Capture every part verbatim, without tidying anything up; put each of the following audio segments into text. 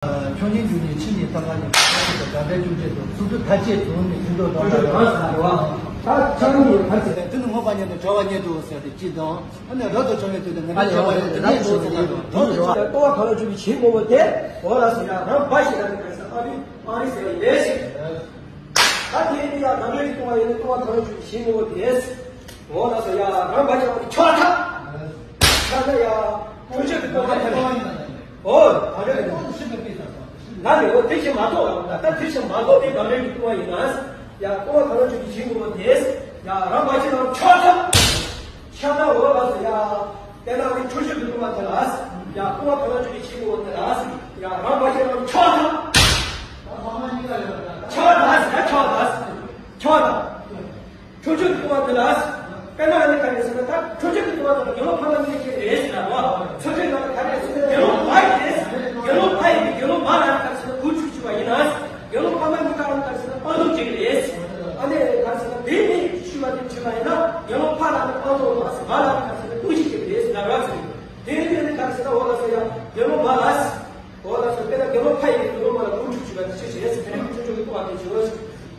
ཆོས་ཉིད་འཇུག་ནས་ཕྱི་ནས་ཐར་པ་ནས་ཕྱི་ནས་དགའ་བྲལ་ཅུང་ཟད་དུ་ཚུལ་ཁྲིམས་ཐར་བྱེད་དུ་ནས་ཐུན་མོང་དོན་དག་ལ་རང་སངས་རྒྱ་བ། ད་ཆགས་སྡང་ཐར་བྱེད་དུ་ནི་མངོན་པ་ཉིད་དུ་གྲོལ་བ་ཉིད་དུ་ཟེར་ཏེ་གཅིག་དང་། ཨ་ནི་རབ་ཏུ་བྱུང་བའི་དུས་དུ་ངེས་པར་བྱ་བ་ཉིད་དུ་ཟེར་ཏེ་རབ་ཏུ་བྱུང་བའི་དུས་ལྟོ་བ་གང་ལ་འཇུག་པའི་ཕྱིར་མངོན་པ་དེ་འོ་ལ་སོགས་ཡང་རང་འབའ་ཞིག་ལ་ནི་ག་ས་ཨ་རི་ཨ་རི་ཟེར་བ་ཡིན་ལས་ཤིག་ད་དེ་ནི་ཡང་ནམ་རྒྱུན་གྱི་ལྟོ་བ་ཡིན་ན་ལྟོ་བ་གང་ལ་འཇུག་པའི་ཕྱིར་མངོན་པ་དེ། འོ་ལ་སོགས་ཡང་རང་འབའ་ཞིག་ལ་ནི་ཆོག་ཐལ། ད་ལྟ་ཡང་ཐུགས་རྗེ་གི་ལྟོ་བ་ཐལ། འོ་ད་ལྟ་ཡང་། ན་ནི་འོ་དེ་བཞིན་མ་གཏོགས་ལ་ད་དེ་བཞིན་མ་གཏོགས་དེ་དམ་ལས་ཀྱི་ལྟུང་བ་ཡིན་ན། ཡ་ལྟུང་བ་གང་ལ་འཇུག་པའི་ཕྱིར་མངོན་པ་དེས། ཡ་རང་མ་བྱས་ན་ཆོག་ཐལ། ཆགས་སྡང་འོ་ལ་སོགས་ཡ། དེ་དག་ནི་ཆོས་སྤྱོད་ཀྱི་ལྟུང་བ་དེ་ལ། ཡ་ལྟུང་བ་གང་ལ་འཇུག་པའི་ཕྱིར་མངོན་པ་དེ་ལ། ཡ་རང་མ་བྱས་ན་ཆོག་ཐལ། ཆོག་ཐལ་ཟེར་ཆོག་ཐལ། ཆོག་ཐལ། ཆོས་སྤྱོད་ཀྱི་ལྟུང་བ་དེ་ལ། དཔེར་ན་ཨ་ནི་ག་རེ་ཟེར་ན་ད་ཆོས་སྤྱོད་ཀྱི་ལྟུང་བ་དེ་ལ་དགེ་སློང་ཕ་མ་གཉིས་ཀྱི་རེད་ཟེར་ན་བ། ཆོས་སྤྱོད་ནང་ག་རེ་ཟེར་ན་དགེ་སློང་བ་ཡི་རེད། དགེ་སློང་ཕ་ཡི་དགེ་སློང་མ་ལ་ག་རེ་ཟེར་ན་དགུ་ཆུ་ཆུ་བ་ཡིན་ན། དགེ་སློང་ཕ་མ་གཉིས་ཀ་ལ་ག་རེ་ཟེར་ན་སྤངས་རྟོགས་ཅིག་རེད། ཨ་ནི་ག་རེ་ཟེར་ན་དེ་ནི་ཆུ་བ་དེ་ཆུ་བ་ཡིན་ན་དགེ་སློང་ཕ་ལ་ནི་སྤངས་རྟོགས་མ་ཟེར་མ་ལ་ག་རེ་ཟེར་ན་དགུ་ཆུ་ཅིག་རེད་ཟེར་ན་ར་ཟེར། དེ་ནི་དེ་ནི་ག་རེ་ཟེར་ན་འོ་ལ་སོགས་ཡ་དགེ་སློང་མ་ལ། འོ་ལ་སོགས་དཔེར་ན་དགེ་སློང་ཕ་ཡི་དགེ་སློང་མ་ལ་དགུ་ཆུ་ཆུ་བ་དེ་ཆོས་ཅན་ཟེར་དེ་ནི་ཆོས་སྤྱོད་ཀྱི་ལྟུང་བ་དེ་ཆོས།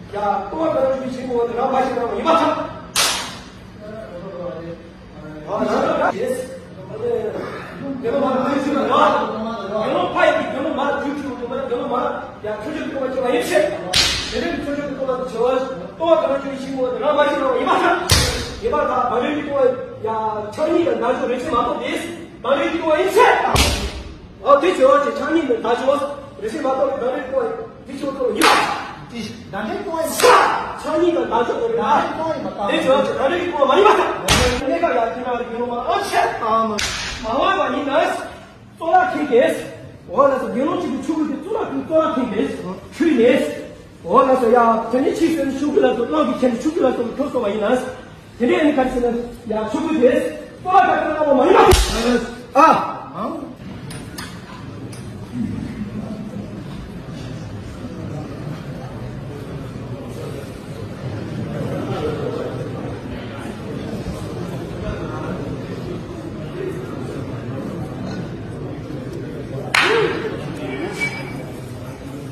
ཡ་ལྟུང་བ་གང་ལ་འཇུག་པའི་ཕྱིར་མངོན་པ་དེ་རང་འབའ་ཞིག་ལ་ཡིན་པར་ཐལ། དགེ་སློང་མ་ལ་དགུ་ཆུ་ཆུ་བ། དགེ་སློང་ཕ་ཡི་དགེ་སློང་མ་ལ་དགུ་ཆུ་ཆུ་བ་དགེ་སློང་མ་ལ་ཡ་ཆོས་སྤྱོད་ཀྱི་ལྟུང་བ་ཆོས་ཡིན་ཕྱིར། དེ་ནི་ཆོས་སྤྱོད་ཀྱི་ལྟུང་བ་དེ་ཆོས། ལྟུང་བ་གང་ལ་འཇུག་པའི་ཕྱིར་མངོན་པ་དེ་རང་འབའ་ཞིག་ལ་ཡིན་པར་ཐལ། ཡིན་པར་ཐལ། དམ་ལས་ཀྱི་ལྟུང་བ་ཡ་ཆགས་སྙིང་དང་འདག་ཆོག་རེག་བྱ་མ་གཏོགས་དེ་དམ་ལས་ཀྱི་ལྟུང་བ་ཡིན་ཕྱིར། འོ་དེ་ཆོས་ཅན། ཆགས་སྙིང་དང་འདག་ཆོག་རེག་བྱ་མ་གཏོགས་པའི་དམ་ལས་ཀྱི་ལྟུང་བ་དེ་ཆོས་ལྟུང་ཡིན་པ། དེ་དམ་ལས་ཀྱི་ལྟུང་བ་ཡིན་ས། ཆགས་སྙིང་དང་འདག་ཆོག་རེག་བྱ་དེ་ཆོས་ཅན། དམ་ལས་ཀྱི་ལྟུང་བ་མ་ཡིན་པ་དང་། གནས་སྐབས་ཡང་དེ་ན་རིགས་ཡོད་མ་ཨ་ཆད་དང་མ་འོངས་པ་ཡིན་ན། གཙུག་ལག་ཁང་གིས། འོ་ལ་སོགས་དགེ་སློང་གཅིག་གི་ཆོ་ག་དེ་གཙུག་ལག་ཁང་གཙུག་ལག་ཁང་གིས་ཁུར་ནས། འོ་ལ་སོགས་ཡ་དེ་ནི་ཕྱིས་སུ་ནི་ཆོ་ག་ལ་སོགས་གླང་གིས་ཁྱེར་ནས་ཆོ་ག་ལ་སོགས་ཁྱོད་སོང་བ་ཡིན་ན། དེ་ནས་ཨ་ནི་ག་རེ་ཟེར་ན་ཡ་ཆོ་ག་དེ་གཙུག་ལག་ཁང་གི་གནང་བ་མ་ཡིན་པ། ཨ།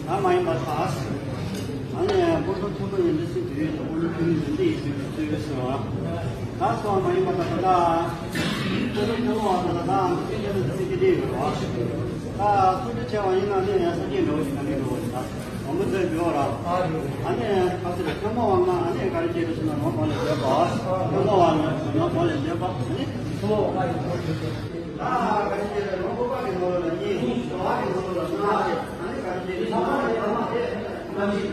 ད་མ་ཡིན་པ་དག་ཨ་ནི་སྤོ་ཐོ་ཐོ་ཐོ་ཡིན་འདི་སྲིད་དུས་ཡོད་དུ་སྤོ་ལོ་ཐོ་ཡིན་འདི་ཡིན་ཚུལ་གྱི་ཚུལ་ཡོད་ཟེར་བ། ད་སོགས་མ་ཡིན་པ་དག་ད་ལྟ་སྤོ་ཐོ་ཐོ་ཐོ་བ་དག་ད་ལྟ་འདི་སྲིད་དུས་ཡོད་དུ་སྲིད་ཀྱི་འདི་ཡོད་ར། ད་སོ་སོ་བྱས་པ་ཡིན་ན་ནི་ཡང་ས་སྐྱེས་འགྲོ་བ་ཞིག་ན་ནི་འགྲོ་བ་ཞིག་ད་འོ་མི་ཚོས་འགྲོ་ར། ཨ་ནི་ཁ་སི་རེ་ཐོན་མོ་བ་ང་ཨ་ནི་ག་རེ་བྱེད་དུ་སོང་ན་ནོར་གོང་ལས་བྱེད་པ། ཐོན་མོ་བ་ང་ནོར་གོང་ལས་བྱེད་པ་ཨ་ནི། ཐོན་མོ་བ་ང་ཡིན་ཐོན་བྱེད་པ། ད་ག་རེ་བྱེད་དུ་ནོར་གོང་པ་གི་ནོར་ལ་གཉིས་ནོར་བ་གི་ནོར་ལ་ལྔ་བྱེད་ཨ་ནི་ག་རེ་བྱེད་དུ་ནོར་གོང་ལས་ལྔ་བྱེད་ཨ་ནི།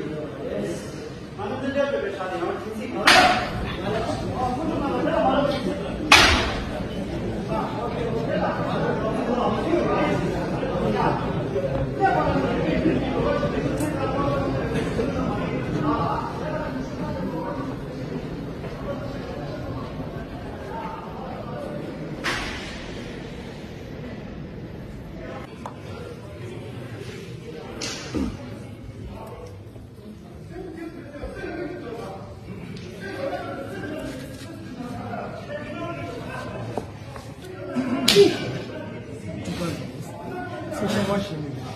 ཚེས་བཅོ་ལྔ་ཞེས་མི་འདུག་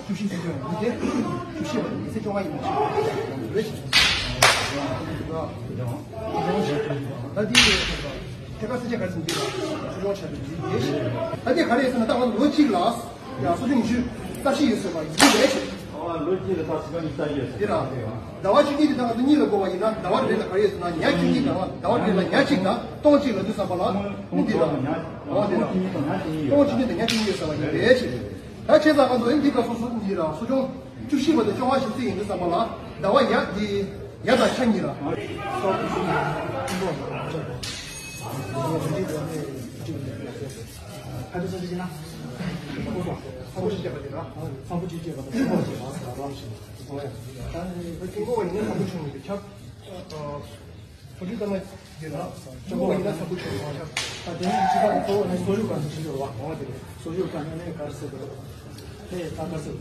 བཅུ་བཞི་ཚེས་བཅོ་ལྔ་ཡིན་ཏེ། བཅུ་བཞི་པ་ནི་ཚེས་བཅོ་ལྔ་ཡིན་པ་ཞིག་རེད། ད་འདི་ཐད་ཀར་ཚེས་བཅད་ག་རེ་ཟེར་འདི་ལ་ཆུ་ཆུང་ཆ་དེ་འདི་རེད། ད་འདི་ག་རེ་ཟེར་ན་ད་ང་ཚོ་ལོ་གཅིག་ལ། ཡང་སོ་བཅུ་ཉི་ཤུ་རྩ་བཞི་ཡོད་ཟེར་བ་ཡིན་ལས་ཆེ། ཨ་ལོ་གཅིག་ལ་ད་སི་པ་ཉི་ཤུ་རྩ་བཞི་ཡོད་ཟེར། དེ་ར། ཟླ་བ་བཅུ་གཉིས་དེ་ད་ང་ཚོ་གཉིས་ལ་བགོ་བ་ཡིན་ན་ཟླ་བ་རེ་ལ་ག་རེ་ཡོད་ཟེར་ན་ཉ་བཅུ་གཉིས་དང་ཟླ་བ་རེ་ལ་ཉ་གཅིག་དང་སྟོང་གཅིག་ལ་དུས་བསམ་པ་ལ་ནི་འདི་ར། ཟླ་བ་འདི་ར། སྟོང་གཅིག་གཉིས་དང་ཉ་གཅིག་གཉིས་ཡོད་ཟེར་བ་ཡིན་ལས་ཆེ། ད་བྱས་ཙང་ང་ཚོ་ཨེ་འདི་ག་སོ་སོ་འདི་ར་སོ་ཅུང་བཅུ་བཞི་བ་དང་བཅོ་ལྔ་ཞེ་གཅིག་ཡིན་དུས་བསམ་པ་ལ་ཟླ་བ་ཡ་འདི་ཡ་དང་ཤ་གཉིས་ར། ཁ་ཆེ་ཆེ་ཆེ་ན། ཁོ་སོང་། ཚང་པོ་ཞིག་བྱས་པ་དེ་ན། ཚང་པོ་ཞིག་བྱས་པ་དང་ཆུང་བ་བྱས་པ་ཟེར་བ་རང་བཞིན། ད་ནི་ད་ཆུང་བ་ཡིན་ན་ཚང་པོ་ཆུང་ནི་ཁྱབ། ཨ། ཕ་གི་ལྟ་ན་དེ་ན་ཆུང་བ་ཡིན་ན་ཚང་པོ་ཆུང་ནི་ཁྱབ། ད་དེ་ནི་ཕྱི་ཁ་གཙོ་བོ་ནི་སོ་ཡུག་ག་ནི་ཆུང་ཆུང་བ་འོང་བ་དེ་རེད། སོ་ཡུག་ག་ནི་ནི་གར་སེ་དེ་རེད། ཧེ་ད་གར་སེ།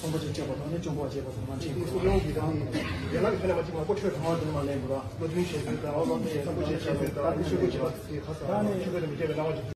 ཚང་པོ་ཞིག་བྱས་པ་དང་ནི་ཆུང་བ་བྱས་པ་དང་མ་འཕྲད་ཀྱི། སོ་ཡུག་གི་ད་ནི་རྒན་ལགས་ཀྱི་ཕན་ལ་མ་གཅིག་མ་གོ་ཆོད་དང་དེ་ནི་མ་ལེན་དགོས་ར། བློ་མཐུན་བྱེད་ཚུལ་དང་བློ་མཐུན་ཚང་པོ་ཞིག་བྱེད་ཚུལ་དང་ནི་ཆོས་གོས་བྱེད་པ་དེ་ཁ་ས་ཆོས་གོས་དེ་མི་བྱེད་པའི་སྣང་བ་ཅིག